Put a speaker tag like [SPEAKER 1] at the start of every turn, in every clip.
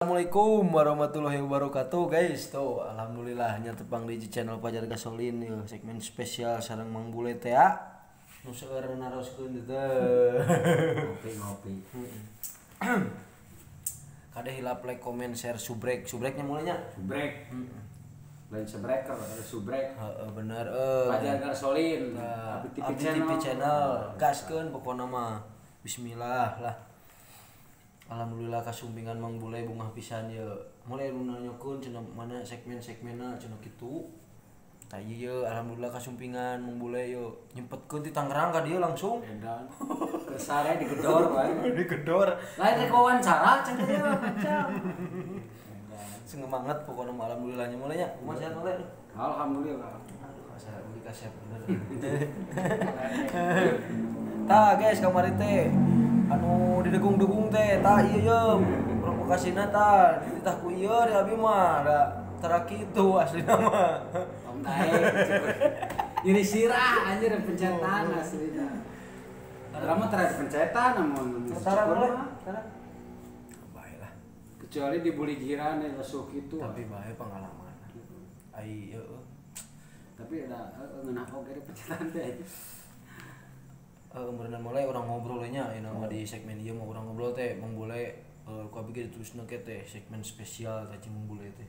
[SPEAKER 1] Assalamualaikum warahmatullahi wabarakatuh guys. Tuh alhamdulillah nya tepang di channel Pajar Gasolin yeuh, segmen spesial sareng Mang Bule teh ya. Nu seueur naroskeun teh.
[SPEAKER 2] Ngopi-ngopi.
[SPEAKER 1] Kade hilap like, komen, share, subrek. Subreknya mulainya.
[SPEAKER 2] Subrek. Lain sebreker, ada subrek.
[SPEAKER 1] Heeh bener
[SPEAKER 2] Pajar Gasolin,
[SPEAKER 1] Nah,
[SPEAKER 2] Abdi TV
[SPEAKER 1] Abdi
[SPEAKER 2] Channel.
[SPEAKER 1] TV Channel. Gaskeun pokona mah. Bismillah lah. Alhamdulillah kasumpingan Mang Bule bungah pisan ye. Mulai nu nanyakeun cenah mana segmen-segmenna cenah kitu. Tah ieu alhamdulillah kasumpingan Mang Bule ye. Nyempetkeun ti Tangerang ka dieu langsung.
[SPEAKER 2] Edan. Kesare digedor wae.
[SPEAKER 1] Digedor.
[SPEAKER 2] Lain rek wawancara cenah ieu kacau.
[SPEAKER 1] Semangat pokona mah alhamdulillah nya mulai nya. Kumaha sehat mulai?
[SPEAKER 2] Alhamdulillah.
[SPEAKER 1] Aduh asa beli kasep bener. Tah guys kamari teh anu didegung-degung teh tah ieu ye provokasina tah dititah ku ieu di abi mah da tara kitu aslina mah.
[SPEAKER 2] Tong tae. Nyeri sirah anjir pencetan aslina. Urang mah tara pencetan namun
[SPEAKER 1] Tara boleh, tara. Bae lah.
[SPEAKER 2] Kecuali dibuli jiran ya lesuh kitu.
[SPEAKER 1] Tapi bae pengalaman. Ai heueuh.
[SPEAKER 2] Tapi ada ngeunah oge di pencetan teh.
[SPEAKER 1] Meureunna mulai urang ngobrol nya ayeuna mah di segmen ieu mah urang ngobrol teh Mang Bule ku abi ge diterusna ke teh segmen spesial teh Mang Bule teh.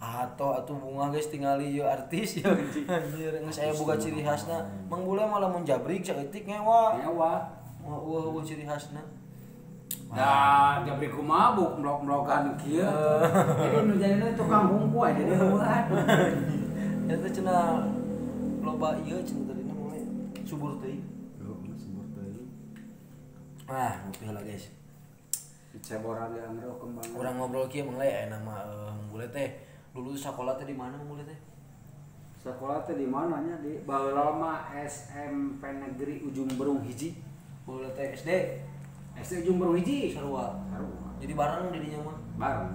[SPEAKER 1] Atau atuh bunga guys tingali ieu artis ya anjir geus aya boga ciri khasna. Mang Bule mah lamun jabrik saeutik ngewa.
[SPEAKER 2] Ngewa.
[SPEAKER 1] Wah, wah ciri khasna.
[SPEAKER 2] Da jabrik kumaha buk mlok-mlokan kieu. Jadi nu jadina tukang hungku aja jadi heueuhan.
[SPEAKER 1] Eta cenah loba ieu cenah tadina mulai subur teuing.
[SPEAKER 2] Subur teuing.
[SPEAKER 1] Ah, ngopi heula guys.
[SPEAKER 2] Ceboran di angro kembang.
[SPEAKER 1] Urang ngobrol kieu Mang Le aya nama Mang Bule teh. Dulu sekolah teh di mana Mang Bule teh?
[SPEAKER 2] Sekolah teh di mana nya di baheula mah SMP Negeri Ujung Berung hiji.
[SPEAKER 1] Baheula teh SD.
[SPEAKER 2] SD Ujung Berung hiji.
[SPEAKER 1] Sarua.
[SPEAKER 2] Sarua.
[SPEAKER 1] Jadi bareng di dinya mah.
[SPEAKER 2] Bareng.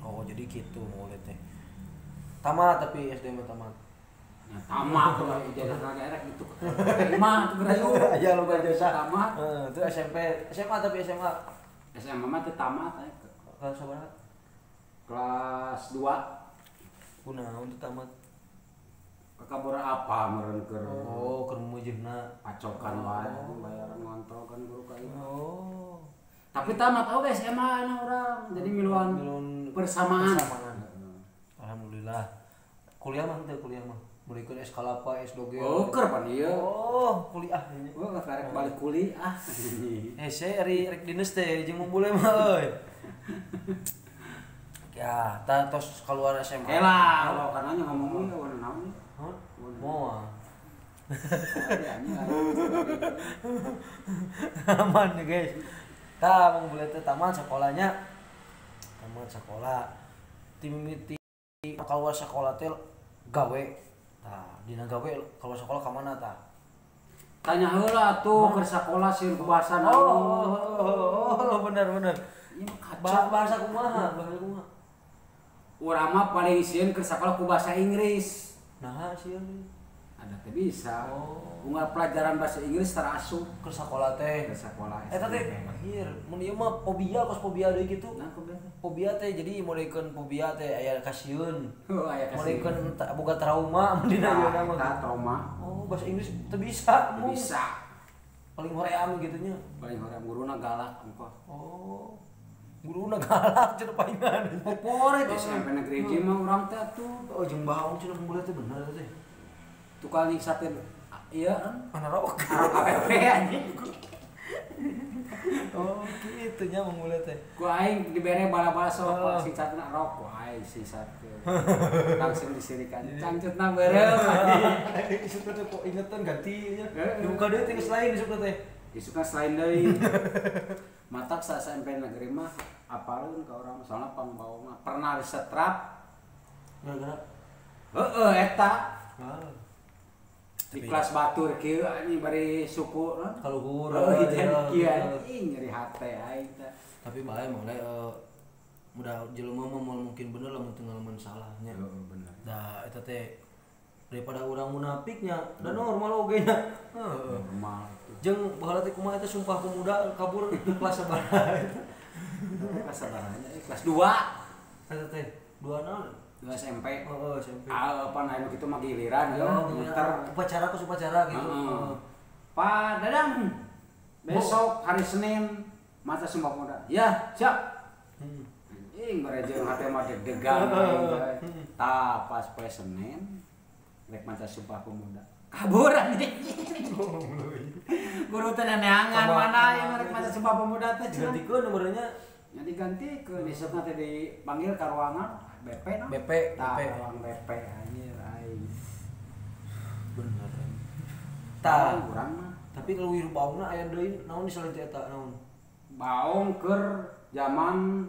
[SPEAKER 1] Oh, jadi kitu Mang Bule teh. Tamat tapi SD mah tamat.
[SPEAKER 2] Ya tamat lah ijazah daerah gitu. Mah tuh gerayu.
[SPEAKER 1] Ya loba ijazah.
[SPEAKER 2] Tamat.
[SPEAKER 1] Heeh, itu SMP, SMA tapi SMA.
[SPEAKER 2] SMA mah teh tamat aya.
[SPEAKER 1] Kelas sabaraha?
[SPEAKER 2] Kelas 2.
[SPEAKER 1] Kunaon teu tamat?
[SPEAKER 2] Kakabora apa meureun keur.
[SPEAKER 1] Oh, keur meujeunna
[SPEAKER 2] pacokan wae bayaran ngontrol kan guru ka ieu.
[SPEAKER 1] Oh.
[SPEAKER 2] Tapi tamat oge SMA na urang. Jadi miluan persamaan.
[SPEAKER 1] Alhamdulillah. Kuliah mah teu kuliah mah. Mulikeun es kalapa, es doge.
[SPEAKER 2] Oh, keur pan ieu.
[SPEAKER 1] Oh, kuliah.
[SPEAKER 2] Oh, karek balik kuliah.
[SPEAKER 1] Hese ari rek dinas teh jeung Mang Bule mah euy. Ya, tah tos keluar SMA.
[SPEAKER 2] Elah, lo karena ngomong ge warna naon?
[SPEAKER 1] Hah? Moal. Aman ya guys. Tah Mang Bule teh tamat sekolahnya. Tamat sekolah. Timiti keluar sekolah teh gawe. Tah, dina gawe keluar sekolah ka mana tah?
[SPEAKER 2] Tanya heula atuh keur sakola sieun ku bahasa naon.
[SPEAKER 1] Oh, bener bener.
[SPEAKER 2] Ieu mah kacau.
[SPEAKER 1] Bahasa kumaha? Bahasa kumaha?
[SPEAKER 2] Urang mah paling sieun keur sakola ku bahasa Inggris.
[SPEAKER 1] Naha sieun?
[SPEAKER 2] Ada teh bisa.
[SPEAKER 1] Oh.
[SPEAKER 2] Unggal pelajaran bahasa Inggris tara asup
[SPEAKER 1] keur sakola teh.
[SPEAKER 2] Keur sakola.
[SPEAKER 1] Eta teh anjir, mun ieu mah fobia kos fobia deui kitu.
[SPEAKER 2] Nah, fobia.
[SPEAKER 1] Fobia teh jadi modekeun fobia teh aya kasieun.
[SPEAKER 2] Oh, aya kasieun.
[SPEAKER 1] Modekeun boga trauma mun dina ieu mah.
[SPEAKER 2] Eta trauma.
[SPEAKER 1] Oh, bahasa Inggris teu bisa.
[SPEAKER 2] Teu bisa.
[SPEAKER 1] Paling hoream kitu nya.
[SPEAKER 2] Paling hoream guruna galak engkoh.
[SPEAKER 1] Oh. Guruna galak cenah palingan.
[SPEAKER 2] Favorit SMP Negeri hiji mah urang teh atuh.
[SPEAKER 1] Oh, jeung baung cenah Mang Bule teh bener teh.
[SPEAKER 2] Tukang nyiksakeun ieu kan
[SPEAKER 1] mana rok.
[SPEAKER 2] Awewe anjing.
[SPEAKER 1] Oh, kitu nya Mang Bule teh.
[SPEAKER 2] Ku aing dibere bala-bala sok singsatna rok ku aing singsatkeun. Langsung disirikan. Cangcutna beureum.
[SPEAKER 1] Isukna teh kok ingetan ganti nya. Dibuka deui teh geus lain isukna teh.
[SPEAKER 2] Isukna selain deui. Matak sa SMP Negeri mah apaleun ka urang soalna pangbawa pernah disetrap
[SPEAKER 1] gara-gara
[SPEAKER 2] heueuh eta.
[SPEAKER 1] Heeh.
[SPEAKER 2] Di kelas batur kieu anjing bari suku
[SPEAKER 1] kaluhur.
[SPEAKER 2] Oh, hijen kieu anjing nyeri hate aing teh.
[SPEAKER 1] Tapi bae mah le mudah jelema mah moal mungkin bener lamun teu ngalaman salahnya.
[SPEAKER 2] Heeh bener.
[SPEAKER 1] Da eta teh daripada urang munafiknya da normal oge nya. Heeh.
[SPEAKER 2] Normal.
[SPEAKER 1] Jeung baheula teh kumaha eta sumpah pemuda kabur di kelas sabaraha eta.
[SPEAKER 2] Kelas sabaranya kelas 2.
[SPEAKER 1] Eta teh 2 naon?
[SPEAKER 2] 2 SMP.
[SPEAKER 1] Oh, SMP.
[SPEAKER 2] Apa anu kitu mah giliran ya, muter
[SPEAKER 1] upacara ke upacara gitu.
[SPEAKER 2] Pak Dadang, besok hari Senin masa Sumpah Pemuda. Ya, siap. Anjing barejeung hate mah deg-degan aing. Tah pas poe Senin rek maca Sumpah Pemuda. Kabur anjing. Guru teh neangan mana ieu rek maca Sumpah Pemuda teh.
[SPEAKER 1] Digantikeun nomornya.
[SPEAKER 2] Nya digantikeun esukna teh dipanggil ka ruangan BP no?
[SPEAKER 1] BP,
[SPEAKER 2] tah,
[SPEAKER 1] BP.
[SPEAKER 2] Ruang BP anjir aing.
[SPEAKER 1] Bener. Tah
[SPEAKER 2] urang mah.
[SPEAKER 1] Tapi leuwih baungna aya deui naon di salin teh eta naon?
[SPEAKER 2] Baung keur zaman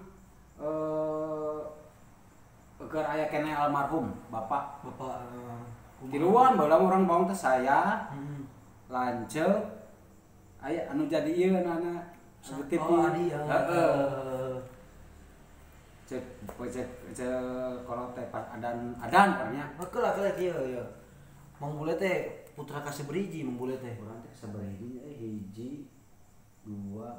[SPEAKER 2] keur aya keneh almarhum bapak.
[SPEAKER 1] Bapak
[SPEAKER 2] tiluan baheula urang baung teh saya. Lanceuk aya anu jadi ieu nana. TV.
[SPEAKER 1] Oh, adi ya.
[SPEAKER 2] Heeh. Cek cek cek kalau teh pas adan adan nya.
[SPEAKER 1] Heukeul lah kieu ya. Mang Bule teh putra ka saberiji Mang Bule teh.
[SPEAKER 2] Urang teh saberiji hiji dua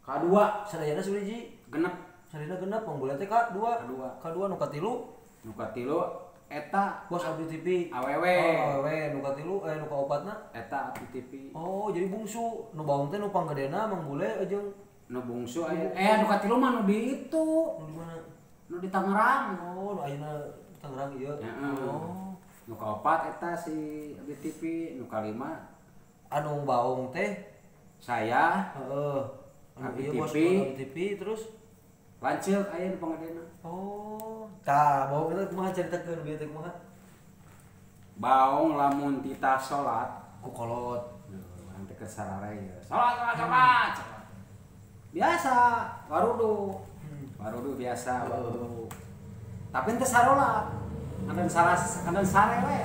[SPEAKER 2] kadua
[SPEAKER 1] sadayana saberiji
[SPEAKER 2] genep.
[SPEAKER 1] Sadayana genep Mang Bule teh ka dua. Kadua nu katilu.
[SPEAKER 2] Nu katilu eta
[SPEAKER 1] bos abdi TV.
[SPEAKER 2] Awewe.
[SPEAKER 1] Oh, awewe nu katilu nu kaopatna
[SPEAKER 2] eta abdi TV.
[SPEAKER 1] Oh, jadi bungsu. Nu baung teh nu panggedena Mang Bule jeung
[SPEAKER 2] nu bungsu aya nu katilu mah nu di itu.
[SPEAKER 1] Nu di mana?
[SPEAKER 2] Nu di Tangerang.
[SPEAKER 1] Oh, nu ayeuna Tangerang ieu.
[SPEAKER 2] Heeh.
[SPEAKER 1] Oh.
[SPEAKER 2] Nu kaopat eta si abdi TV, nu kalima
[SPEAKER 1] anu baung teh
[SPEAKER 2] saya.
[SPEAKER 1] Heeh. Anu
[SPEAKER 2] Abdi
[SPEAKER 1] ieu bos
[SPEAKER 2] TV.
[SPEAKER 1] abdi TV terus
[SPEAKER 2] lanceuk aya nu pangedena.
[SPEAKER 1] Oh, tah baung eta kumaha caritakeun bieu teh kumaha?
[SPEAKER 2] Baung lamun titah salat
[SPEAKER 1] ku kolot.
[SPEAKER 2] Urang teh keur sarare ieu. Salat salat salat. Biasa, warudu. Warudu biasa, warudu. Tapi teu sarolat. Adan saras, adan sare we.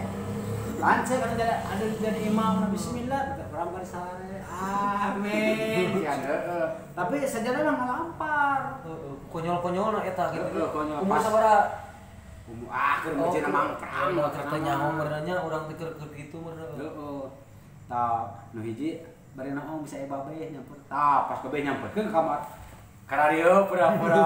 [SPEAKER 2] Lanceuk anu jadi ada jadi imam bismillah, urang bari sare. Amin. Ya heeh. Tapi sajadah mah ngalampar.
[SPEAKER 1] Heeh, konyol-konyolna eta gitu.
[SPEAKER 2] Heeh, konyol.
[SPEAKER 1] Umur sabaraha?
[SPEAKER 2] Umur keur meujeuhna mangprang.
[SPEAKER 1] Keur teh nyaho meureunnya urang teh keur kitu meureun.
[SPEAKER 2] Heeh. Tah nu hiji bari naon bisa aya babeh nyampur. Tah pas babeh nyamperkeun ka kamar. Kararieu pura-pura.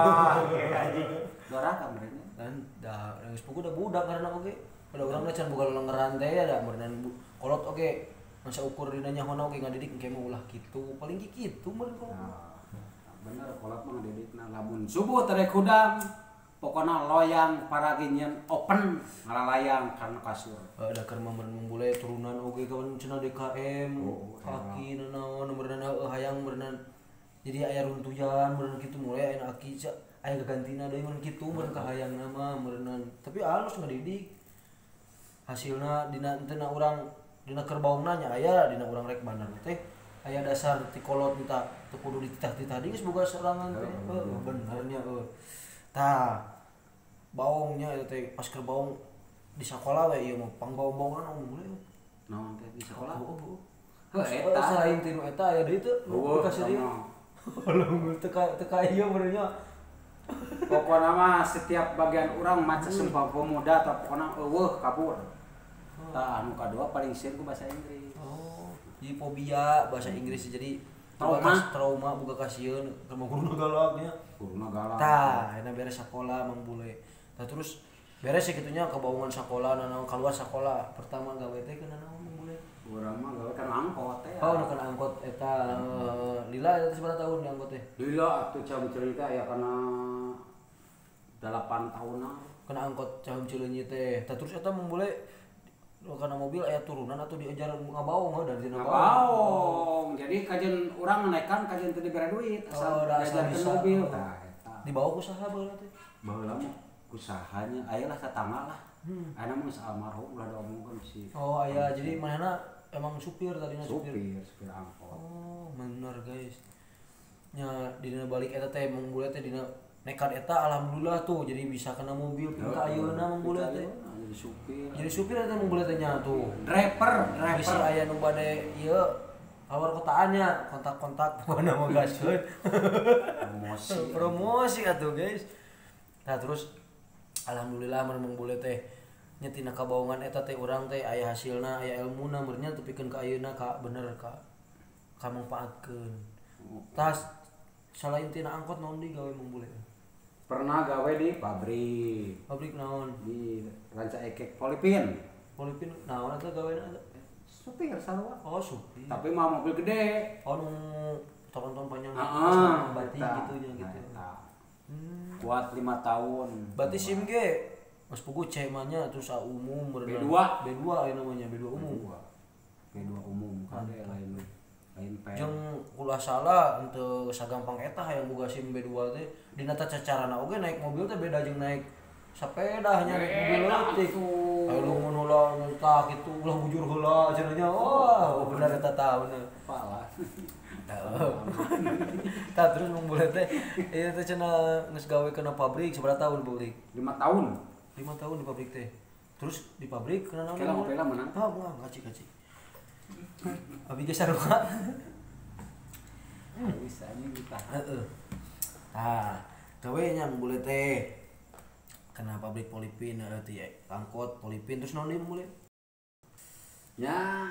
[SPEAKER 2] Anjing. Doraka meureunnya.
[SPEAKER 1] Dan da geus puguh da budak karena oge. Ada urang mah can boga lengeran teh da meureunnan kolot oge. Masa ukur dina nyahona oge ngadidik engke mah ulah kitu. Paling kitu meureun kolot.
[SPEAKER 2] Nah, bener kolot mah ngadidikna lamun subuh teh rek hudang. Pokona loyang paragi nyeun open ngalalayang kana kasur.
[SPEAKER 1] Da keur mah meureun bule turunan oge kawan cenah DKM. Aki nanaon meureunna hayang meureunna jadi aya runtuyan meureun kitu mulai aya aki aya gagantina deui meureun kitu meureun kahayangna mah meureunna. Tapi alus ngadidik. Hasilna dina henteu urang dina keur baungna nya aya dina urang rek bandar teh aya dasar ti kolot minta teu kudu dititah-titah deui geus boga sorangan teh. Heuh bener nya heuh. Tah baungnya eta teh pas keur baung di sakola we ieu mah pangbaung-baungan mulai.
[SPEAKER 2] Naon teh di sakola?
[SPEAKER 1] Heuh.
[SPEAKER 2] Heuh eta
[SPEAKER 1] selain tinu eta aya deui teu nu kasih deui. Lamun teu ka ieu meureun nya.
[SPEAKER 2] Pokona mah setiap bagian urang maca Sumpah Pemuda atau pokona eueuh kabur. Tah anu kadua paling sieun ku bahasa Inggris.
[SPEAKER 1] Oh, jadi fobia bahasa Inggris jadi trauma buka kasieun keur mah guruna galak nya.
[SPEAKER 2] Guruna galak.
[SPEAKER 1] Tah, ayeuna beres sakola Mang Bule. Tah terus beres sakitunya kabaungan sakola nanaon kaluar sakola pertama gawe teh kana naon Mang Bule?
[SPEAKER 2] Urang mah gawe kana angkot teh.
[SPEAKER 1] Oh, nu kana angkot eta lila eta sabaraha tahun di angkot teh?
[SPEAKER 2] Lila atuh cam cerita aya kana 8 tahunan.
[SPEAKER 1] Kana angkot Cahum Cileunyi teh. Tah terus eta Mang Bule kana mobil aya turunan atau diajar ngabaung heuh dari dina
[SPEAKER 2] ngabaung. Jadi kajian urang naekan kajian teu dibere duit asal diajarkeun mobil. Tah eta.
[SPEAKER 1] Dibawa ku saha baheula teh?
[SPEAKER 2] Baheula mah ku sahanya aya lah tetangga lah. Aya mah geus almarhum ulah diomongkeun si.
[SPEAKER 1] Oh aya jadi manehna emang supir tadina supir.
[SPEAKER 2] Supir angkot.
[SPEAKER 1] Oh, bener guys. Nya dina balik eta teh Mang Bule teh dina nekat eta alhamdulillah tuh jadi bisa kena mobil ka ayeuna Mang Bule teh.
[SPEAKER 2] Jadi supir.
[SPEAKER 1] Jadi supir eta Mang Bule teh nya tuh.
[SPEAKER 2] Driver.
[SPEAKER 1] Bisi aya nu bade ieu keluar kotaannya kontak-kontak pokona mah gaskeun.
[SPEAKER 2] Promosi.
[SPEAKER 1] Promosi atuh guys. Nah terus alhamdulillah mun Mang Bule teh nya tina kabaungan eta teh urang teh aya hasilna aya elmuna meureun nya tepikeun ka ayeuna ka bener ka mangpaatkeun. Tas Salain tina angkot naon deui gawe Mang Bule?
[SPEAKER 2] Pernah gawe di pabrik.
[SPEAKER 1] Pabrik naon?
[SPEAKER 2] Di Rancaekek Polipin.
[SPEAKER 1] Polipin naon eta gawena eta?
[SPEAKER 2] Supir sarua.
[SPEAKER 1] Oh, supir.
[SPEAKER 2] Tapi mah mobil gede.
[SPEAKER 1] Oh, nu tonton panjang batik gitu nya gitu.
[SPEAKER 2] Kuat 5 tahun.
[SPEAKER 1] Berarti SIM ge geus puguh C mah nya terus A umum
[SPEAKER 2] B2.
[SPEAKER 1] B2 aya namanya B2 umum.
[SPEAKER 2] B2 umum kade lain lain P.
[SPEAKER 1] Jeung ulah salah henteu sagampang eta hayang boga SIM B2 teh dina tata carana oge naik mobil teh beda jeung naik sepeda nya naik mobil leutik. Ayo mun heula tah kitu ulah bujur heula cenah nya. Oh, bener eta tah bener.
[SPEAKER 2] Pala.
[SPEAKER 1] Tah terus Mang Bule teh ieu teh cenah geus gawe kana pabrik sabaraha tahun pabrik?
[SPEAKER 2] 5 tahun.
[SPEAKER 1] 5 tahun di pabrik teh. Terus di pabrik kana naon?
[SPEAKER 2] Kela ngopi lah menang.
[SPEAKER 1] Ah, moal ngaci-ngaci. Abi ge sarua.
[SPEAKER 2] Bisa anjing kita.
[SPEAKER 1] Heeh. Tah, gawe nya Mang Bule teh. Kana pabrik Polipin heeh ti angkot Polipin terus naon deui Mang Bule?
[SPEAKER 2] Ya.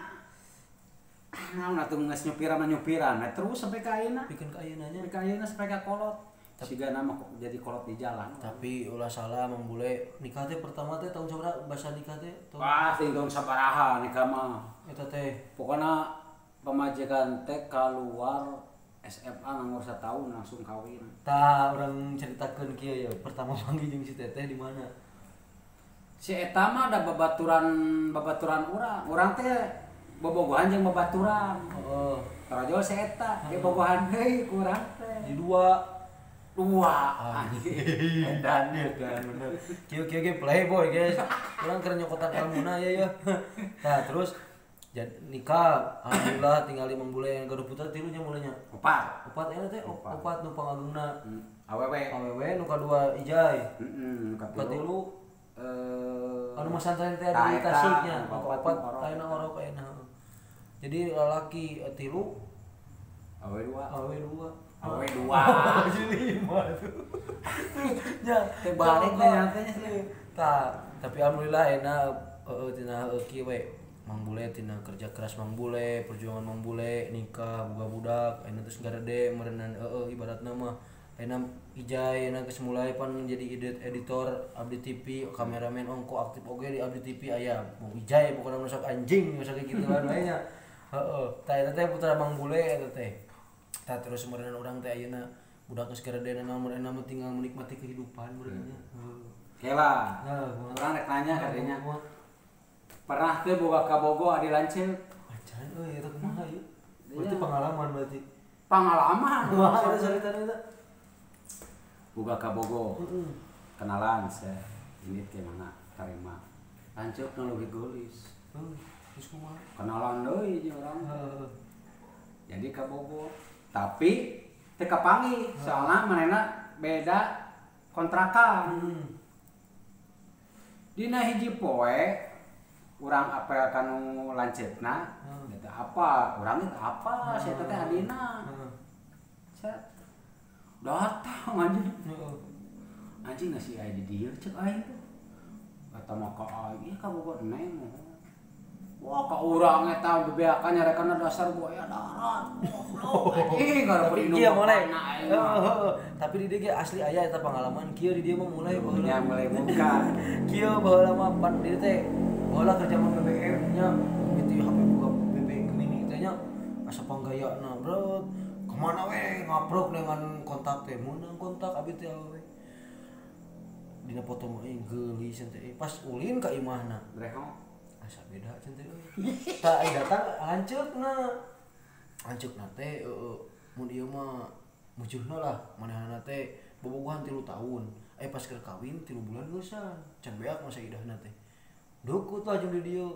[SPEAKER 2] Naon atuh geus nyupiran mah nyupiran, nah, terus sampai ka ayeuna.
[SPEAKER 1] Pikeun ka ayeuna nya.
[SPEAKER 2] Sampai ka ayeuna sampai ka kolot. Siga nama kok jadi kolot di jalan.
[SPEAKER 1] Tapi ulah salah Mang Bule, nikah teh pertama teh tahun sabaraha basa nikah teh?
[SPEAKER 2] Wah, teh tahun sabaraha nikah mah.
[SPEAKER 1] Eta teh.
[SPEAKER 2] Pokona pamajikan teh keluar SMA nganggur setahun langsung kawin.
[SPEAKER 1] Tah, urang ceritakeun kieu ya, pertama panggih jeung si teteh di mana?
[SPEAKER 2] Si eta mah da babaturan urang. Urang teh bobogohan jeung babaturan.
[SPEAKER 1] Heeh.
[SPEAKER 2] Tarajol si eta, ge bobogohan deui ku urang teh.
[SPEAKER 1] Di dua.
[SPEAKER 2] Anjing.
[SPEAKER 1] Edan bener. Kieu kieu ge playboy guys. Urang keur nyokotan ilmuna ya ya. Tah terus nikah alhamdulillah tinggal 5 bulan gaduh putra tilu nya mulanya.
[SPEAKER 2] Opat.
[SPEAKER 1] Opat eta teh opat nu pangagungna.
[SPEAKER 2] Awewe.
[SPEAKER 1] Awewe nu kadua Ijai.
[SPEAKER 2] Heeh, nu
[SPEAKER 1] katilu anu masantren teh di Tasiknya. Nu kaopat ayeuna orok ayeuna. Jadi lalaki tilu
[SPEAKER 2] awewe dua.
[SPEAKER 1] Awewe dua.
[SPEAKER 2] Awewe dua.
[SPEAKER 1] Jadi 5 tuh. Nya
[SPEAKER 2] teh balik nya teh.
[SPEAKER 1] Tah, tapi alhamdulillah enak heeh tina kieu we. Mang Bule tina kerja keras Mang Bule, perjuangan Mang Bule, nikah, boga budak, ayeuna terus garede meureunan heeh ibaratna mah ayeuna Ijai ayeuna geus mulai pan jadi editor Abdi TV, kameramen ongko aktif oge di Abdi TV aya. Mau Ijai pokona nu sok anjing sok kitu wae nya. Heeh, tah eta teh putra Mang Bule eta teh. Tah terus meureunnan urang teh ayeuna budak geus garede naon meureunna mah tinggal menikmati kehidupan meureunna. Heeh.
[SPEAKER 2] Kela.
[SPEAKER 1] Heeh,
[SPEAKER 2] urang rek nanya katanya. Pernah teh boga kabogo adi lanceuk.
[SPEAKER 1] Acan euy eta kumaha ieu? Berarti pengalaman berarti.
[SPEAKER 2] Pengalaman.
[SPEAKER 1] Wah, eta caritana eta.
[SPEAKER 2] Boga kabogo.
[SPEAKER 1] Heeh.
[SPEAKER 2] Kenalan saya. Ini teh mana tarima. Lanceuk nu leuwih geulis.
[SPEAKER 1] Heuh, terus kumaha?
[SPEAKER 2] Kenalan deui jeung urang.
[SPEAKER 1] Heeh.
[SPEAKER 2] Jadi kabogo. Tapi teu kapanggih soalna manehna beda kontrakan. Dina hiji poe urang apel kanu lanceukna, eta apa? Urang teh apa? Sia teh adina. Set. Datang anjing. Anjing ngasih aya di dieu ceuk aing teh. Kata mah ka aing, ieu kabogo neng. Wah, ka urang eta bebeakan nyarekanna dasar buaya darat. Goblok anjing gara
[SPEAKER 1] Iya mulai. Tapi di dieu ge asli aya eta pengalaman kieu di dieu mah mulai baheula.
[SPEAKER 2] Mulai buka.
[SPEAKER 1] Kieu baheula mah pan di teh baheula kerja mah BBM nya gitu HP buka BBM mini teh nya asa panggayana bro. Kemana we ngaprok dengan kontak teh meunang kontak abi teh awewe. Dina foto mah euy geulis teh pas ulin ka imahna.
[SPEAKER 2] Breho.
[SPEAKER 1] Asa beda cenah teh euy. Tah ai datang lanceukna. Lanceukna teh mun ieu mah mujuhna lah manehna teh bobogohan 3 tahun. Aya pas keur kawin 3 bulan geusan. Can beak masa idahna teh. Dukut lah jeung di dieu.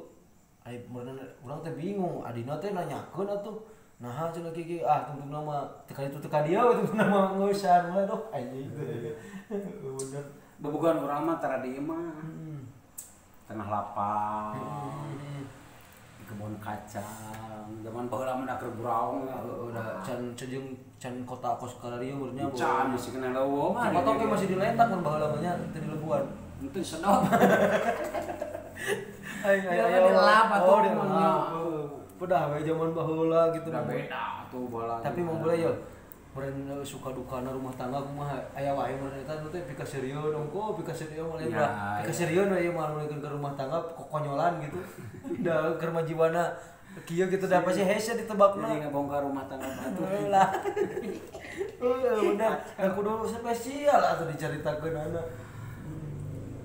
[SPEAKER 1] Ai meureunan urang teh bingung, adina teh nanyakeun atuh. Naha cenah kieu ah tungtungna mah teu ka ditu teu ka dieu tungtungna mah ngeusan we duh anjing. Bener.
[SPEAKER 2] Bobogohan urang mah tara di imah. Tengah lapang, di kebun kacang, zaman baheula mah da keur buraung
[SPEAKER 1] udah can jeung can kota kos kararieu meureunnya
[SPEAKER 2] can masih kena leuweung
[SPEAKER 1] kota oge masih diletak mun baheula mah nya teu dilebuan
[SPEAKER 2] henteu sedot.
[SPEAKER 1] Ayo ayo
[SPEAKER 2] dilap atuh
[SPEAKER 1] pedah we zaman baheula gitu
[SPEAKER 2] udah beda atuh baheula.
[SPEAKER 1] Tapi mun boleh yo Meureun suka dukana rumah tangga kumaha aya wae meureun eta teh pikaseurieun ongko pikaseurieun mah lain lah. Pikaseurieun we ieu mah mulikeun ke rumah tangga kokonyolan gitu. Da keur majiwana kieu gitu da pasti hese ditebakna.
[SPEAKER 2] Jadi ngebongkar rumah tangga batur.
[SPEAKER 1] Lah. Heuh bener. Da kudu spesial atuh dicaritakeunana.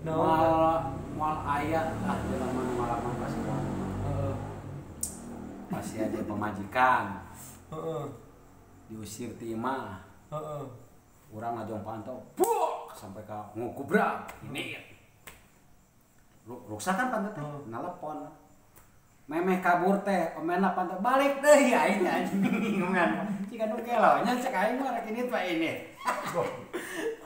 [SPEAKER 2] Moal moal aya lah jelema nu ngalaman kasuan.
[SPEAKER 1] Heeh.
[SPEAKER 2] Pasti ada pamajikan.
[SPEAKER 1] Heeh.
[SPEAKER 2] Diusir ti imah.
[SPEAKER 1] Heeh.
[SPEAKER 2] Urang ngajong pantau, buak sampai ka ngukubrak ini. Ruksak kan panto teh, nelepon. Memeh kabur teh, omena panto balik deui aing anjing bingungan. Ciga nu gelo nya cek aing mah rek ini teh ini.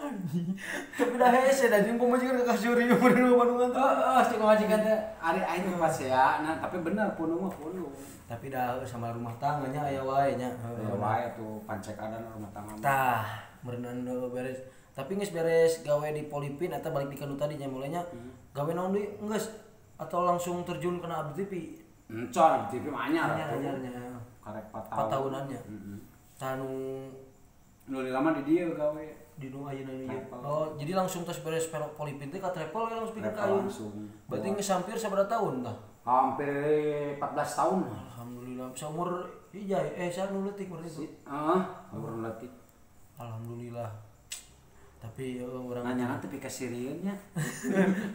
[SPEAKER 1] Anjing. Tapi dah hese da jeung pamajikan ka kasuri mun Bandungan teh.
[SPEAKER 2] Heeh, cek pamajikan teh ari aing pasea nah tapi bener pundung mah pundung.
[SPEAKER 1] Tapi dah sama rumah tangganya aya wae nya.
[SPEAKER 2] Aya wae tuh pancekadan rumah tangga.
[SPEAKER 1] Tah, meureunan beres. Tapi geus beres gawe di Polipin eta balik di kanu tadi nya mulainya. Gawe naon deui geus atau langsung terjun kana Abdi TV?
[SPEAKER 2] Encon Abdi TV mah anyar atuh.
[SPEAKER 1] Anyarnya.
[SPEAKER 2] Karek 4 tahun.
[SPEAKER 1] 4 tahunannya.
[SPEAKER 2] Heeh.
[SPEAKER 1] Tah nu
[SPEAKER 2] nu lama di dieu gawe.
[SPEAKER 1] Di nu ayeuna ieu. Oh, jadi langsung tos beres Polipin teh ka travel we langsung pikeun ka ayeuna.
[SPEAKER 2] Langsung.
[SPEAKER 1] Berarti geus hampir sabaraha tahun tah?
[SPEAKER 2] Hampir 14 tahun.
[SPEAKER 1] Alhamdulillah. Saumur ijai saya nu leutik berarti itu.
[SPEAKER 2] Heeh, umur leutik.
[SPEAKER 1] Alhamdulillah. Tapi urang
[SPEAKER 2] nanya teh pikaseurieun nya.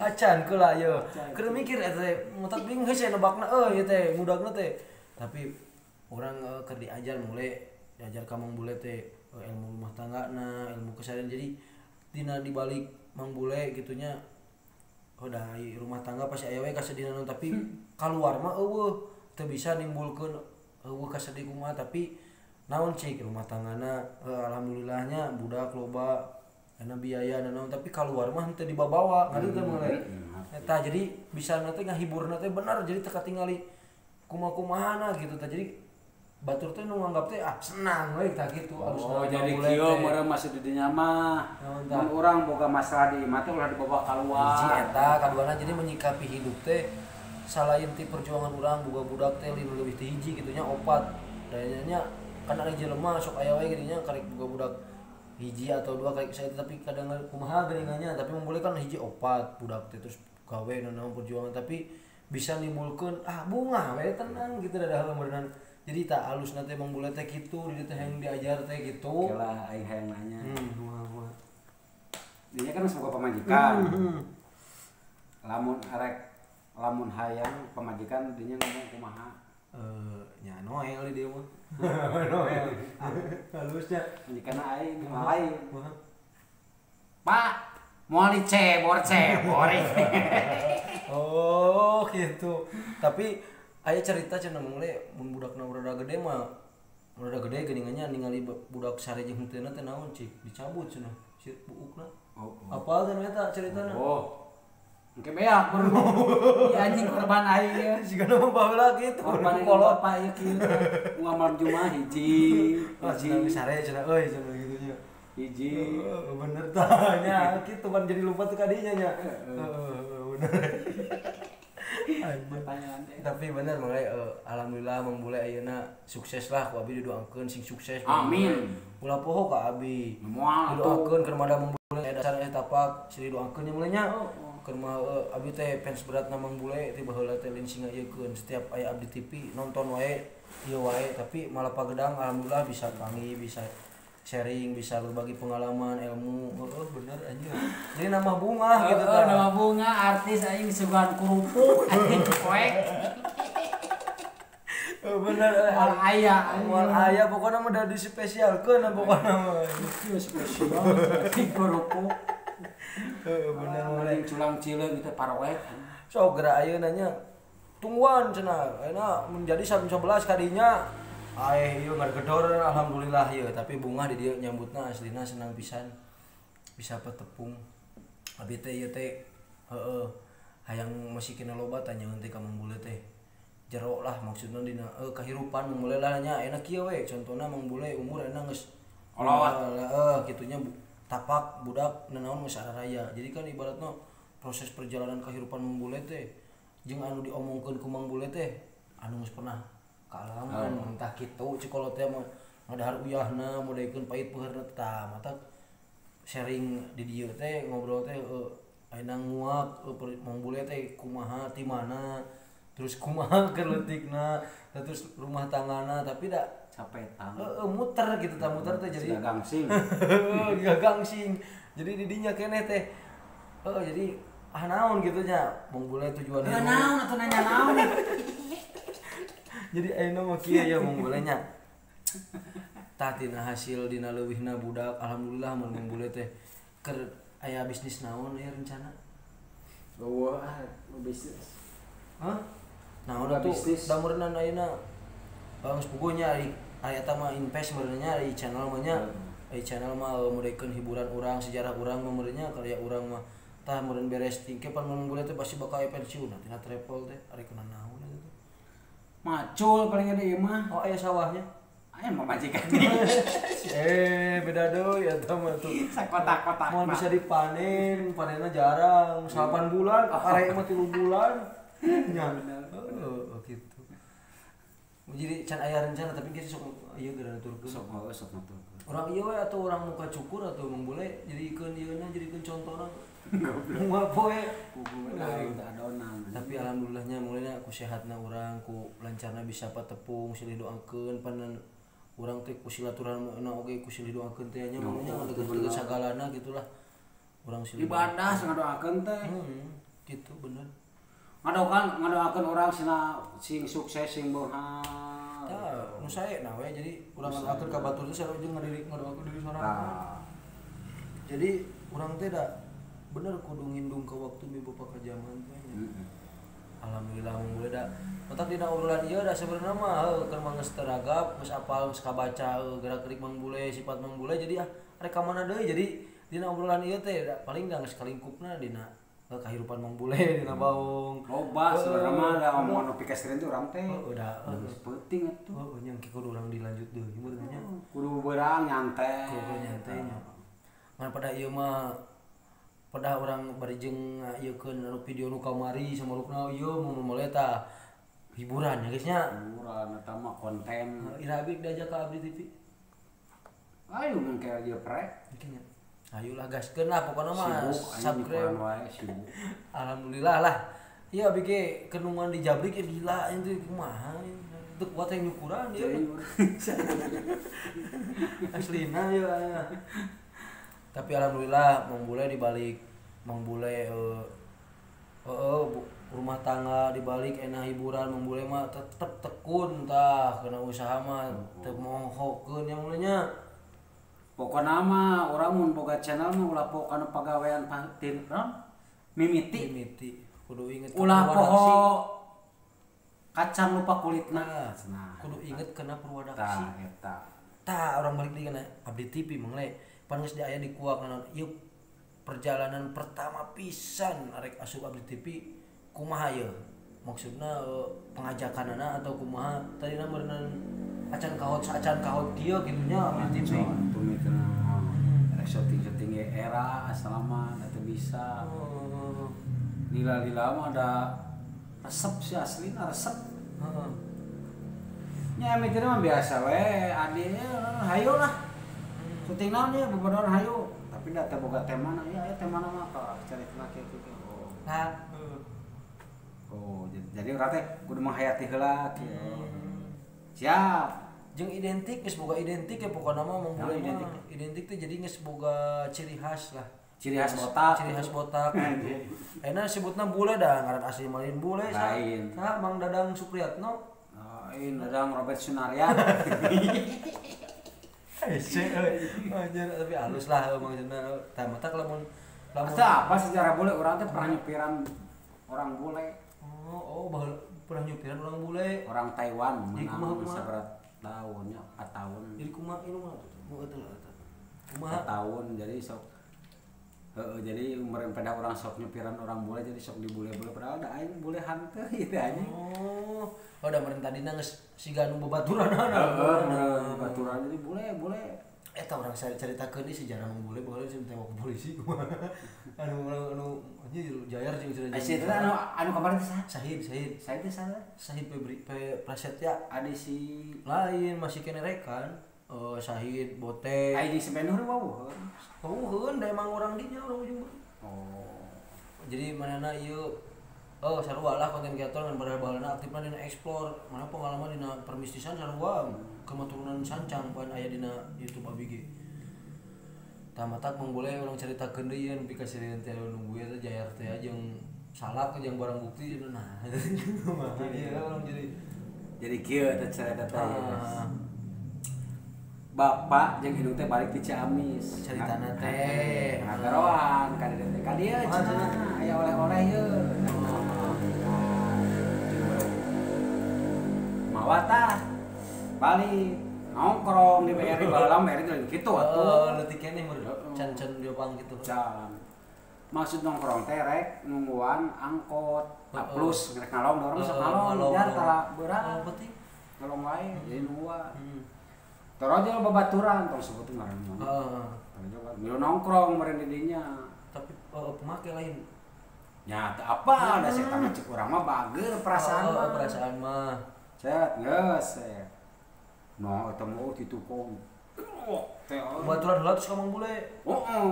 [SPEAKER 1] Acan keula ieu. Keur mikir eta teh mutak bingung hese nebakna euy ieu teh mudagna teh. Tapi urang keur diajar mulai diajar ka Mang Bule teh ilmu rumah tanggana, ilmu keseharian. Jadi dina dibalik Mang Bule gitunya oh da rumah tangga pasti aya we kasedihna tapi kaluar mah eueuh teu bisa nimbulkeun eueuh kasedih kumaha tapi naon cik rumah tanggana alhamdulillahnya budak loba ana biaya naon tapi kaluar mah henteu dibabawa ngarti teh mulai eta jadi bisa na teh ngahiburna teh bener jadi teu katingali kumaha-kumahana gitu teh jadi batur teh nu nganggap teh ah senang we tah kitu alus.
[SPEAKER 2] Oh jadi kieu meureun masih di dinya mah mun urang boga masalah di imah teh ulah dibawa kaluar.
[SPEAKER 1] Hiji eta kaduana jadi menyikapi hidup teh salain ti perjuangan urang boga budak teh leuwih ti hiji kitu nya opat dayanya kan ari jelema sok aya we geuning nya karek boga budak hiji atau dua karek saya tapi kadang kumaha geuningannya tapi mun kan hiji opat budak teh terus gawe naon perjuangan tapi bisa nimbulkeun ah bunga we tenang gitu da meureunnan. Jadi tak halus nanti Mang Bule teh kitu di teh yang diajar teh gitu.
[SPEAKER 2] Oke lah aing hayang nanya.
[SPEAKER 1] Kumaha.
[SPEAKER 2] Dinya kan geus boga pamajikan. Lamun arek lamun hayang pamajikan dinya ngomong kumaha?
[SPEAKER 1] Nya Noel di dieu mah. Noel. Halusnya
[SPEAKER 2] pamajikan aing mah lain. Pak, moal dicebor-cebor.
[SPEAKER 1] Oh, gitu. Tapi aya cerita cenah mulai mun budakna rada gede mah rada gede geuningannya ningali budak sare jeung henteu teh naon cik dicabut cenah si buukna.
[SPEAKER 2] Oh.
[SPEAKER 1] Apal teh eta ceritana?
[SPEAKER 2] Oh. Engke beak baru. Ieu anjing korban aing ieu.
[SPEAKER 1] Sigana mah baheula kitu.
[SPEAKER 2] Korban kolot pak ieu kieu. Ngamal Jumat hiji.
[SPEAKER 1] Hiji sare cenah euy cenah kitu nya.
[SPEAKER 2] Hiji.
[SPEAKER 1] Bener tah nya kitu kan jadi lupa teh kadinya nya. Heeh bener.
[SPEAKER 2] Pertanyaan teh.
[SPEAKER 1] Tapi bener mulai alhamdulillah Mang Bule ayeuna sukses lah ku abi didoakeun sing sukses.
[SPEAKER 2] Amin.
[SPEAKER 1] Ulah poho ka abi.
[SPEAKER 2] Moal
[SPEAKER 1] didoakeun keur mada Mang Bule aya dasar eta tapak sih didoakeun nya mulai nya. Keur mah abi teh fans berat na Mang Bule ti baheula teh lain singa ieukeun setiap aya abdi TV nonton wae ieu wae tapi malah pagedang alhamdulillah bisa panggih bisa sharing bisa berbagi pengalaman ilmu bener anjir jadi nama bunga gitu kan
[SPEAKER 2] nama bunga artis aing disuguhan kerupuk anjing poek
[SPEAKER 1] bener
[SPEAKER 2] moal aya
[SPEAKER 1] moal aya pokona mah da dispesialkeun pokona mah
[SPEAKER 2] spesial anjing kerupuk
[SPEAKER 1] bener mulai
[SPEAKER 2] culang cileung gitu paroek
[SPEAKER 1] sok geura ayeuna nya tungguan cenah ayeuna menjadi jam 11 kadinya aeh ieu ngargedor alhamdulillah ieu tapi bunga di dieu nyambutna aslina senang pisan bisa petepung abi teh ieu teh heueuh hayang masih kena loba tanyaeun teh ka Mang Bule teh jero lah maksudna dina kahirupan Mang Bule lah nya enak kieu we contohna Mang Bule umur enak geus
[SPEAKER 2] kolot
[SPEAKER 1] kitunya tapak budak nanaon geus araraya jadi kan ibaratna proses perjalanan kahirupan Mang Bule teh jeung anu diomongkeun ku Mang Bule teh anu geus pernah kaalaman entah kitu cik kolot teh mah Ngadahar uyahna modaikeun pait peuheurna tah mata sharing di dieu teh ngobrol teh ayeuna nguak Mang Bule teh kumaha ti mana terus kumaha keur leutikna terus rumah tanggana tapi da
[SPEAKER 2] capek tang
[SPEAKER 1] muter gitu tah muter teh jadi
[SPEAKER 2] gangsing.
[SPEAKER 1] Gangsing. Jadi di dinya keneh teh jadi ah naon gitu nya Mang Bule tujuan
[SPEAKER 2] naon atuh nanya naon.
[SPEAKER 1] Jadi ayeuna mah kieu ya Mang Bule nya. Tah tina hasil dina leuwihna budak alhamdulillah mun Mang Bule teh keur aya bisnis naon aya rencana?
[SPEAKER 2] Eueuh ah bisnis.
[SPEAKER 1] Hah? Naon atuh da meureunna ayeuna geus puguh nya ari eta mah invest meureun nya ari channel mah nya. Ari channel mah meureunkeun hiburan urang, sejarah urang mah meureun nya karya urang mah. Tah meureun beres tingke pan Mang Bule teh pasti bakal aya pensiun tina travel teh ari kana naon eta teh.
[SPEAKER 2] Macul paling ada ieu mah.
[SPEAKER 1] Oh aya sawahnya.
[SPEAKER 2] Aya mah majikan.
[SPEAKER 1] Beda deui eta mah tuh.
[SPEAKER 2] Sakotak-kotak.
[SPEAKER 1] Moal bisa dipanen, panenna jarang, 8 bulan, arek mah 3 bulan. Nya bener. Heeh, gitu. Jadi can aya rencana tapi geus sok ieu geura nuturkeun.
[SPEAKER 2] Sok heueuh sok nuturkeun.
[SPEAKER 1] Urang ieu we atuh urang muka cukur atuh Mang Bule jadikeun ieuna jadikeun contona. Moal poe
[SPEAKER 2] adonan.
[SPEAKER 1] Tapi alhamdulillahnya mulainya ku sehatna urang ku lancarna bisa patepung silih doakeun panan urang teh ku silaturahmi oge ku silih doakeun teh nya mulainya ngadegkeun sagalana gitulah. Urang silih
[SPEAKER 2] ibadah ngadoakeun teh.
[SPEAKER 1] Gitu bener.
[SPEAKER 2] Ngadoakeun urang sina sing sukses sing beunghar.
[SPEAKER 1] Tah, nu sae nah we jadi urang ngadoakeun ka batur teh sarua jeung ngadoakeun diri sorangan. Jadi urang teh da bener kudu ngindung ke waktu mi bapak ka zaman teh nya. Alhamdulillah Mang Bule da otak dina obrolan ieu da sebenarnya mah keur mah geus teragap, geus apal, geus kabaca gerak-gerik Mang Bule, sifat Mang Bule jadi ah rek ka mana deui jadi dina obrolan ieu teh paling da geus kalingkupna dina kahirupan Mang Bule dina baung.
[SPEAKER 2] Loba sebenarnya mah da omongan nu pikasireun teh urang teh.
[SPEAKER 1] Heeh da
[SPEAKER 2] geus peuting atuh.
[SPEAKER 1] Heeh nya engke kudu urang dilanjut deui meureun nya.
[SPEAKER 2] Kudu beurang nyantai.
[SPEAKER 1] Kudu nyantai nya. Ngan pada ieu mah pada orang bari jeung ngayeukeun anu video nu kamari samarupna ieu mun mulai tah hiburan ya guys nya.
[SPEAKER 2] Hiburan eta mah konten.
[SPEAKER 1] Ira abdi diajak ka Abdi TV.
[SPEAKER 2] Ayo mun kayak dia prek.
[SPEAKER 1] Engke nya. Ayolah gaskeun lah pokona mah subscribe.
[SPEAKER 2] Sibuk.
[SPEAKER 1] Alhamdulillah lah. Iya abdi ge kenungan di Jabrik ya gila itu kumaha. Teu kuat yang nyukuran ieu. Aslina ya. Tapi alhamdulillah Mang Bule dibalik Mang Bule rumah tangga dibalik enak hiburan Mang Bule mah tetep tekun tah kena usaha mah teu mohokeun nya mulanya.
[SPEAKER 2] Pokona mah urang mun boga channel mah ulah poho kana pagawean tin mimiti.
[SPEAKER 1] Mimiti kudu inget
[SPEAKER 2] ulah poho kacang lupa kulitna.
[SPEAKER 1] Nah, kudu inget kana purwadaksi.
[SPEAKER 2] Tah eta.
[SPEAKER 1] Tah urang balik deui kana Abdi TV Mang Le. Pan geus aya di kuak naon ieu perjalanan pertama pisan arek asup Abdi TV kumaha ieu maksudna pengajakanana atau kumaha tadina meureunna acan kahot kieu kitu nya Abdi TV
[SPEAKER 2] pemikiran arek syuting-syuting era selama teu bisa lila-lila mah ada resep sih aslina resep
[SPEAKER 1] heeh
[SPEAKER 2] nya mikirna mah biasa we adi hayu lah syuting naon ieu bebedoan hayu tapi da teh boga temana ieu aya temana mah ka caritana kieu kieu oh
[SPEAKER 1] nah
[SPEAKER 2] oh jadi urang teh kudu menghayati heula kieu siap
[SPEAKER 1] jeung identik geus boga identik ya pokona mah Mang Bule identik identik teh jadi geus boga ciri khas lah
[SPEAKER 2] ciri khas botak
[SPEAKER 1] ciri khas botak ayeuna sebutna bule da ngaran asli mah lain bule
[SPEAKER 2] lain
[SPEAKER 1] saha Mang Dadang Supriyatno
[SPEAKER 2] lain Dadang Robert Sunarya.
[SPEAKER 1] Hese euy. Anjir tapi halus lah maksudna. Tah mata lamun lamun
[SPEAKER 2] apa sejarah bule urang teh pernah nyupiran orang bule.
[SPEAKER 1] Oh, baheula pernah nyupiran orang bule.
[SPEAKER 2] Orang Taiwan menang sabaraha tahunnya 4 tahun.
[SPEAKER 1] Jadi kumaha ieu mah tuh? Mau eta lah eta. Kumaha
[SPEAKER 2] tahun jadi sok heeh jadi umur pada orang sok nyupiran orang bule jadi sok dibule-bule padahal da aing bule hanteu ieu anjing.
[SPEAKER 1] Oh, oh da meureun tadina geus siga nu babaturanana.
[SPEAKER 2] Heeh, babaturan jadi bule-bule.
[SPEAKER 1] Eta urang caritakeun di sejarah Mang Bule baheula sieun tewak polisi kumaha. Anu anu anjir jayar jeung cenah.
[SPEAKER 2] Ai eta anu anu kamari teh saha?
[SPEAKER 1] Sahid, Sahid.
[SPEAKER 2] Sahid teh saha?
[SPEAKER 1] Sahid Febri Prasetya.
[SPEAKER 2] Adi si
[SPEAKER 1] lain masih kene rekan. Sahid Bote.
[SPEAKER 2] Aya jeung si Benhur wawuh.
[SPEAKER 1] Wawuheun da emang urang dinya urang ujung berung.
[SPEAKER 2] Oh.
[SPEAKER 1] Jadi manehna ieu oh sarua lah konten kreator ngan baheula aktifna dina explore, mana pengalaman dina permistisan sarua kematurunan sancang pan aya dina YouTube abi ge. Tah matak mung boleh urang caritakeun deui yeun pika sieun teh nunggu eta Jair teh jeung salak jeung barang bukti nah. Iya urang jadi
[SPEAKER 2] kieu teh carita teh. Bapak jeung indung teh balik ti Ciamis.
[SPEAKER 1] Caritana teh
[SPEAKER 2] ngagaroan ka dieu teh. Ka dieu cenah aya oleh-oleh yeuh. Mawa tah balik nongkrong di BRI baheula BRI teh kitu atuh.
[SPEAKER 1] Leutik keneh meureun can-can diopang kitu.
[SPEAKER 2] Can. Maksud nongkrong teh rek nungguan angkot. A plus rek ngalong dorong sok ngalong jar tara beurang. Ngalong wae jadi nungguan. Torojo babaturan tong sebut ngaran mana. Heeh. Milu nongkrong meureun di dinya.
[SPEAKER 1] Tapi pemake lain.
[SPEAKER 2] Nya teu apa da setan mah cek urang mah bager perasaan mah.
[SPEAKER 1] Perasaan mah.
[SPEAKER 2] Cet geus. No eta mah di tukang.
[SPEAKER 1] Baturan heula terus ka Mang Bule.
[SPEAKER 2] Heeh.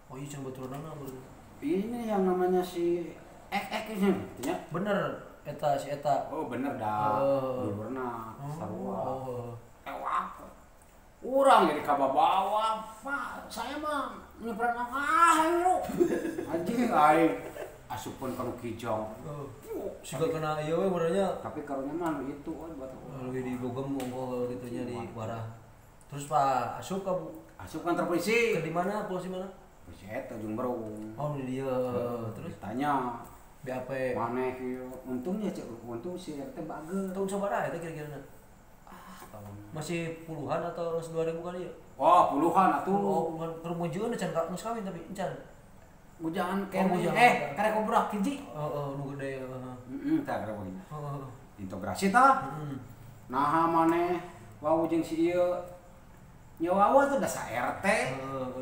[SPEAKER 1] Oh iya can baturanna meureun.
[SPEAKER 2] Ini yang namanya si Ek ini nya.
[SPEAKER 1] Bener eta si eta.
[SPEAKER 2] Oh bener dah. Dulurna sarua. Urang jadi kababawa, Pak. Saya mah nyebrang ayo. Anjing aing asupun ka nu kijang.
[SPEAKER 1] Siga kena ieu we meureunnya.
[SPEAKER 2] Tapi karunya mah nu itu euy batu.
[SPEAKER 1] Leuwih digogem ongkoh kitu nya di warah. Terus Pak asup ka
[SPEAKER 2] asup kantor polisi.
[SPEAKER 1] Ke di mana? Polisi mana?
[SPEAKER 2] Polisi eta Ujung Berung.
[SPEAKER 1] Oh, di dieu. Terus
[SPEAKER 2] ditanya
[SPEAKER 1] BAP.
[SPEAKER 2] Maneh ieu untungnya cek untung si RT bager.
[SPEAKER 1] Tahun sabaraha eta kira-kira? Masih puluhan atau 2000 kali ya?
[SPEAKER 2] Wah, puluhan atuh.
[SPEAKER 1] Oh, puluhan. Kerumujeun can geus kawin tapi encan.
[SPEAKER 2] Bujangan kene. Karek kubrak hiji.
[SPEAKER 1] Heeh, nu gede heeh.
[SPEAKER 2] Heeh, tah karek hiji.
[SPEAKER 1] Heeh.
[SPEAKER 2] Integrasi tah.
[SPEAKER 1] Heeh.
[SPEAKER 2] Naha maneh wau jeung si ieu. Nya wawa tuh da sa RT,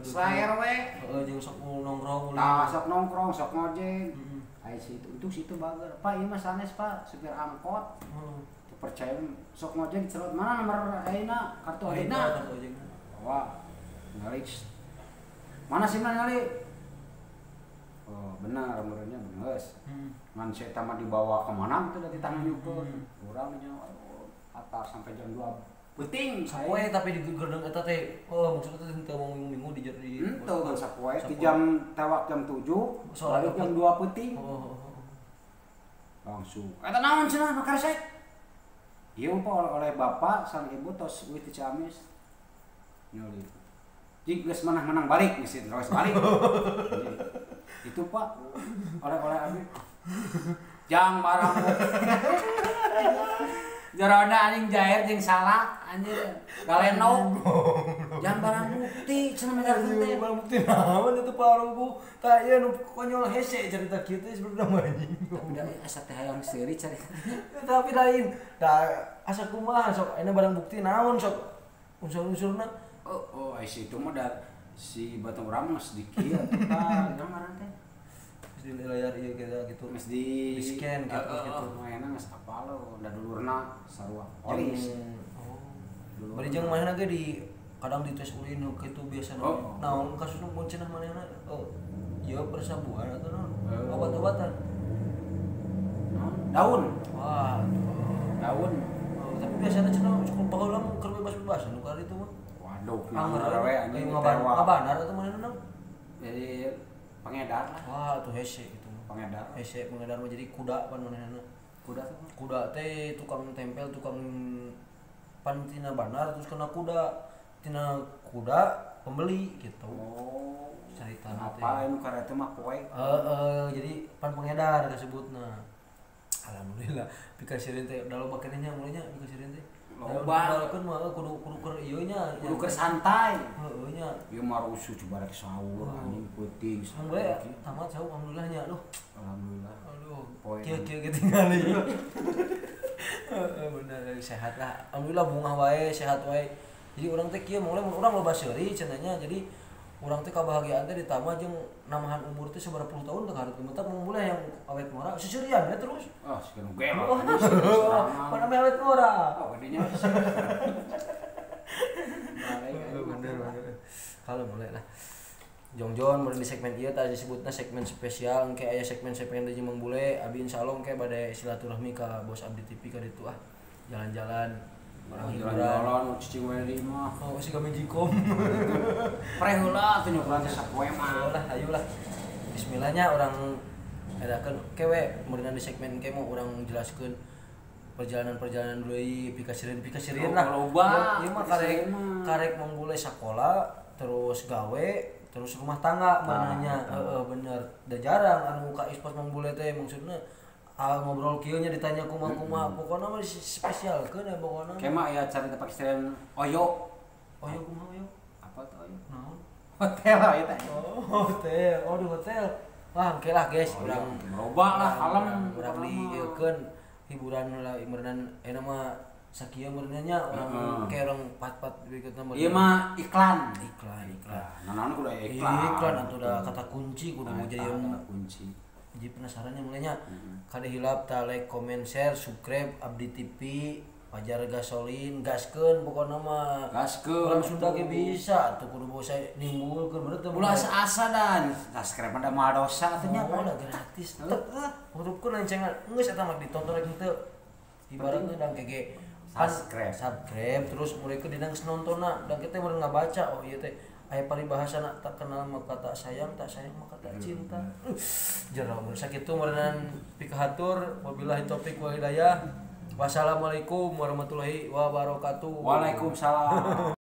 [SPEAKER 2] sa RW.
[SPEAKER 1] Heeh, jeung sok nongkrong.
[SPEAKER 2] Tah, sok nongkrong, sok ngojek. Ai si itu, untung si itu bager. Pak, ieu mah sanes, Pak, supir angkot.
[SPEAKER 1] Heeh.
[SPEAKER 2] Percaya sok ngojek dicerot mana nomor ayeuna kartu ayeuna. Wah, ngali. Mana sih mana ngali? Oh, benar nomornya bener. Ngan saya mah dibawa ke mana itu dari tangan nyukur. Urang nya atas sampai jam 2 peuting.
[SPEAKER 1] Sapoe tapi di gerdeng eta teh. Oh, maksudnya teh teu mau minggu-minggu di
[SPEAKER 2] henteu kan sapoe di jam tewak jam 7, balik jam 2 peuting.
[SPEAKER 1] Oh.
[SPEAKER 2] Langsung. Eta naon cenah nu karesek? Ieu pak oleh bapak sang ibu tos euy ti Ciamis. Nyoli. Jig geus menang-menang balik geus terus balik. Itu pak oleh-oleh abi. Jang barang. Jarona anjing Jair jeung salak anjir galeno. Jang barang bukti cenah megarkeun teh.
[SPEAKER 1] Barang bukti naon itu Pak Runggu. Tah ieu nu konyol hese cerita kieu teh sebenarnya mah anjing.
[SPEAKER 2] Tapi da asa teh hayang seuri carita.
[SPEAKER 1] Tapi lain. Da asa kumaha sok ayeuna barang bukti naon sok unsur-unsurna.
[SPEAKER 2] Oh, ai si itu mah da si batang urang mah sedikit tah ngaran teh.
[SPEAKER 1] Di layar ieu kita gitu.
[SPEAKER 2] Geus di
[SPEAKER 1] scan gitu gitu.
[SPEAKER 2] Mainna geus apal da dulurna sarua polis.
[SPEAKER 1] Oh. Bari jeung manehna ge di kadang dites ulin kitu biasana.
[SPEAKER 2] Oh.
[SPEAKER 1] Naon kasusna mun cenah manehna? Oh, ieu persabuan atau naon? Obat-obatan.
[SPEAKER 2] Naon? Daun.
[SPEAKER 1] Wah,
[SPEAKER 2] daun.
[SPEAKER 1] Oh, tapi biasana cenah cukup baheula mah keur bebas-bebasan nu kali itu mah.
[SPEAKER 2] Waduh, angger we anjing
[SPEAKER 1] ngabanar atuh manehna naon?
[SPEAKER 2] Jadi pengedar lah.
[SPEAKER 1] Wah, tuh hese gitu.
[SPEAKER 2] Pengedar.
[SPEAKER 1] Hese pengedar mah jadi kuda pan manehna.
[SPEAKER 2] Kuda tuh.
[SPEAKER 1] Kuda teh tukang tempel, tukang pan tina banar terus kena kuda. Tina kuda pembeli gitu.
[SPEAKER 2] Oh,
[SPEAKER 1] caritana teh.
[SPEAKER 2] Apa anu kareta mah poe?
[SPEAKER 1] Heeh, jadi pan pengedar kasebutna. Alhamdulillah pikasireun teh da loba keneh nya mulanya pikasireun teh.
[SPEAKER 2] Loba.
[SPEAKER 1] Loba mah kudu kudu keur ieu nya.
[SPEAKER 2] Kudu keur santai.
[SPEAKER 1] Heeh nya.
[SPEAKER 2] Ieu mah rusuh coba rek sahur anjing peuting.
[SPEAKER 1] Alhamdulillah tamat sahur alhamdulillah nya aduh.
[SPEAKER 2] Alhamdulillah.
[SPEAKER 1] Aduh. Kieu-kieu ketinggalan. Heeh bener sehat lah. Alhamdulillah bungah wae sehat wae. Jadi urang teh kieu mulai urang loba seuri cenah nya. Jadi urang teh kabahagiaan teh ditambah jeung namahan umur teh sabaraha puluh tahun teh hareup meutak mulai yang awet ngora seserian we terus.
[SPEAKER 2] Ah, siga nu gelo.
[SPEAKER 1] Mana awet ngora.
[SPEAKER 2] Oh, gedinya.
[SPEAKER 1] Kalau mulai lah. Jongjon meureun di segmen ieu tadi disebutna segmen spesial engke aya segmen-segmen deui jeung Mang Bule abdi insyaallah engke bade silaturahmi ka bos Abdi TV ka ditu ah. Jalan-jalan orang hiburan.
[SPEAKER 2] Jalan-jalan cicing we di imah.
[SPEAKER 1] Oh, si kami jikom.
[SPEAKER 2] Pre heula atuh nyukuran teh sapoe mah.
[SPEAKER 1] Lah, ayolah. Bismillahnya orang edakeun kewe meureun di segmen ke mau orang jelaskeun perjalanan-perjalanan deui pikasieun lah.
[SPEAKER 2] Loba.
[SPEAKER 1] Ieu mah karek karek Mang Bule sakola terus gawe terus rumah tangga mananya heeh bener. Da jarang anu ka expose Mang Bule teh maksudna ngobrol kieu nya ditanya kumaha-kumaha pokona mah spesialkeun ya pokona.
[SPEAKER 2] Kema aya carita pakisteun oyo.
[SPEAKER 1] Oyo kumaha oyo?
[SPEAKER 2] Apa tuh oyo?
[SPEAKER 1] Naon?
[SPEAKER 2] Hotel oyo teh.
[SPEAKER 1] Oh, hotel. Oh, di hotel. Wah, engke lah guys, urang
[SPEAKER 2] loba lah kalem
[SPEAKER 1] urang dieukeun hiburan lah meureunnan ayeuna mah sakieu meureunna nya urang kayak urang pat-pat berikutna meureun.
[SPEAKER 2] Ieu mah iklan.
[SPEAKER 1] Iklan, iklan.
[SPEAKER 2] Nah, kudu aya iklan.
[SPEAKER 1] Iklan atuh da kata kunci kudu jadi
[SPEAKER 2] kata kunci.
[SPEAKER 1] Jadi penasarannya mulainya. Kade hilap ta like, comment, share, subscribe Abdi TV, Fajar Gasolin, gaskeun pokona mah.
[SPEAKER 2] Gaskeun.
[SPEAKER 1] Urang Sunda ge bisa atuh kudu bosa nimbulkeun bener teu.
[SPEAKER 2] Ulah asa-asa dan subscribe mah da moal dosa atuh nya.
[SPEAKER 1] Oh, lah gratis. Heeh. Hurufkeun lencengan geus eta mah ditonton rek henteu. Ibaratna dang kege
[SPEAKER 2] subscribe.
[SPEAKER 1] Subscribe terus mereka dina geus nontonna dan kita meureun ngabaca oh ieu teh aya paribahasana tak kenal maka tak sayang maka tak cinta. Jero mun sakitu meureunnan pikahatur wabillahi taufik wal hidayah. Wassalamualaikum warahmatullahi wabarakatuh.
[SPEAKER 2] Waalaikumsalam.